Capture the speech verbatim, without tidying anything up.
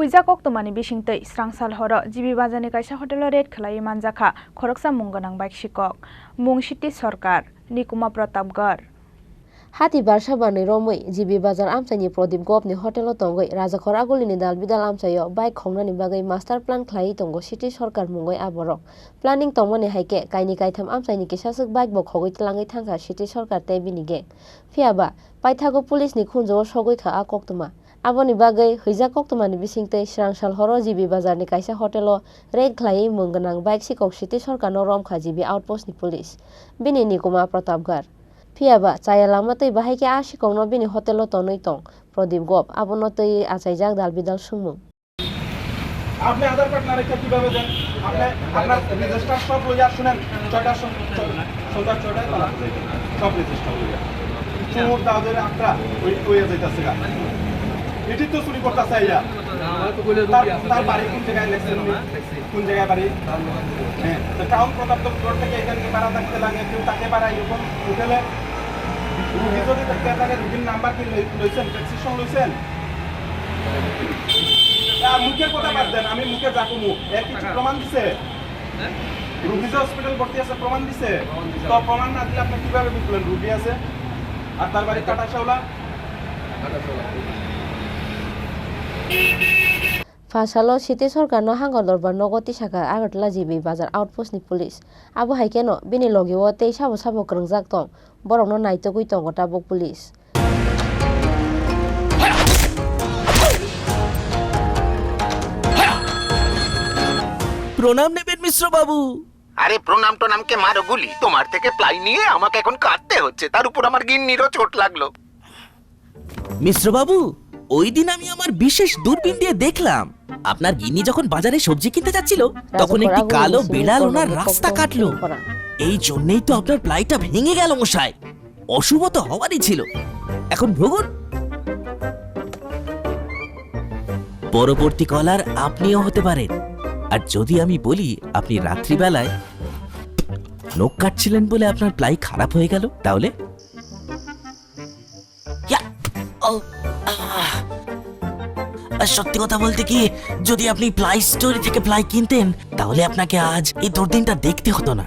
Huijak koktwmani bisingtwi srangsal horo G B Bazarni kaisa hotelo raid khlaiwi manjakha khoroksa mung gwnang bike sikok, mung City Sarkar, Nikuma Pratapgarh. Hati barsa barnwi romwi G B Bazar amchaini Pradip Gopni hotelo tongwi Rajakhor Agulini dalbidal amchaio bike khongnani bagwi master plan khlaiwi tongo City Sarkar mungwi aborok. Planning tongmani hai khe kainwi kaitham amchaini kisaswk bike bo khogwi tlangwi thangkha City Sarkar tei bini gang. Phiyaba paithago police ni khunjugo sogwi kha a koktwma. Aboni bagwi huijak koktwmani bisingtwi srangsal horo G B Bazarni kaisa hotelo raid khlaiwi mung gwnang bike sikok City Sarkarno romkha G B outpost ni police. Bini nikuma Pratapgarh. Phiyaba chaya lama twi bahai khe a sikokno bini hotelo tonwi tong Pradip Gop, abono twi achaijak dalbidal swngmung. আপনি আধার কার্ড না রেখে কিভাবে দেন? আপনি আপনার রেজিস্টার সব লইয়া শুনেন, ছয়টার সম-, সন্ধ্যা ছয়টায় তালা সব রেজিস্টার লইয়া। চোর দাঁড়ের আখড়া ওই, ওই যাইতাছে গা। এটি তো চুরি করতেছে আইয়া। তার, তার বাড়ি কোন জায়গায় লেখছেন উনি? কোন জায়গায় বাড়ি? হ্যাঁ, তো টাউন প্রতাপগড় থেকে এখানে ভাড়া থাকতে লাগে, কেউ থাকে ভাড়া এরকম হোটেলে। রুগী যদি থাকে, তাহলে রুগীর নাম্বার কি লই-, লইছেন? প্রেসক্রিপশন লইছেন? আর মুখের কথা বাদ দেন, আমি মুখে যা কমু, এর কিছু প্রমাণ দিছে? রুগী যে হসপিটাল ভর্তি আছে, প্রমাণ দিছে? তো প্রমাণ না দিলে আপনি কিভাবে বুঝলেন রুগী আছে? আর তার বাড়ি কাটাশাওলা? Phasalo City Sarkarno Hangor Dorbar nogo tisakha Agartala G B Bazar outpost ni police. Abo hai kheno bini logio tei sabo sabo kwrwngjak tong, borokno naitugwi tongo tabuk police. প্রণাম নেবেন মিশ্র বাবু। আরে প্রণাম টনামকে মারো গুলি, তোমার থেকে প্লাই নিয়ে আমাকে এখন কাঁদতে হচ্ছে, তার উপর আমার গিন্নিরও চোট লাগলো। মিশ্র বাবু, ওই দিন আমি আমার বিশেষ দূরবীন দিয়ে দেখলাম, আপনার গিন্নি যখন বাজারে সবজি কিনতে যাচ্ছিল, তখন একটি কালো বিড়াল ওনার রাস্তা কাটলো। এই জন্যই তো আপনার প্লাইটা ভেঙে গেল মশাই। অশুভ তো হওয়ারই ছিল। এখন ভুগুন। পরবর্তী কলার আপনিও হতে পারেন। আর যদি আমি বলি আপনি রাত্রিবেলায় নখ কাটছিলেন বলে আপনার প্লাই খারাপ হয়ে গেল, তাহলে? ইয়া! ও, আহ! আর সত্যি কথা বলতে কি, যদি আপনি প্লাই স্টোর থেকে প্লাই কিনতেন, তাহলে আপনাকে আজ এই দুর্দিনটা দেখতে হতো না।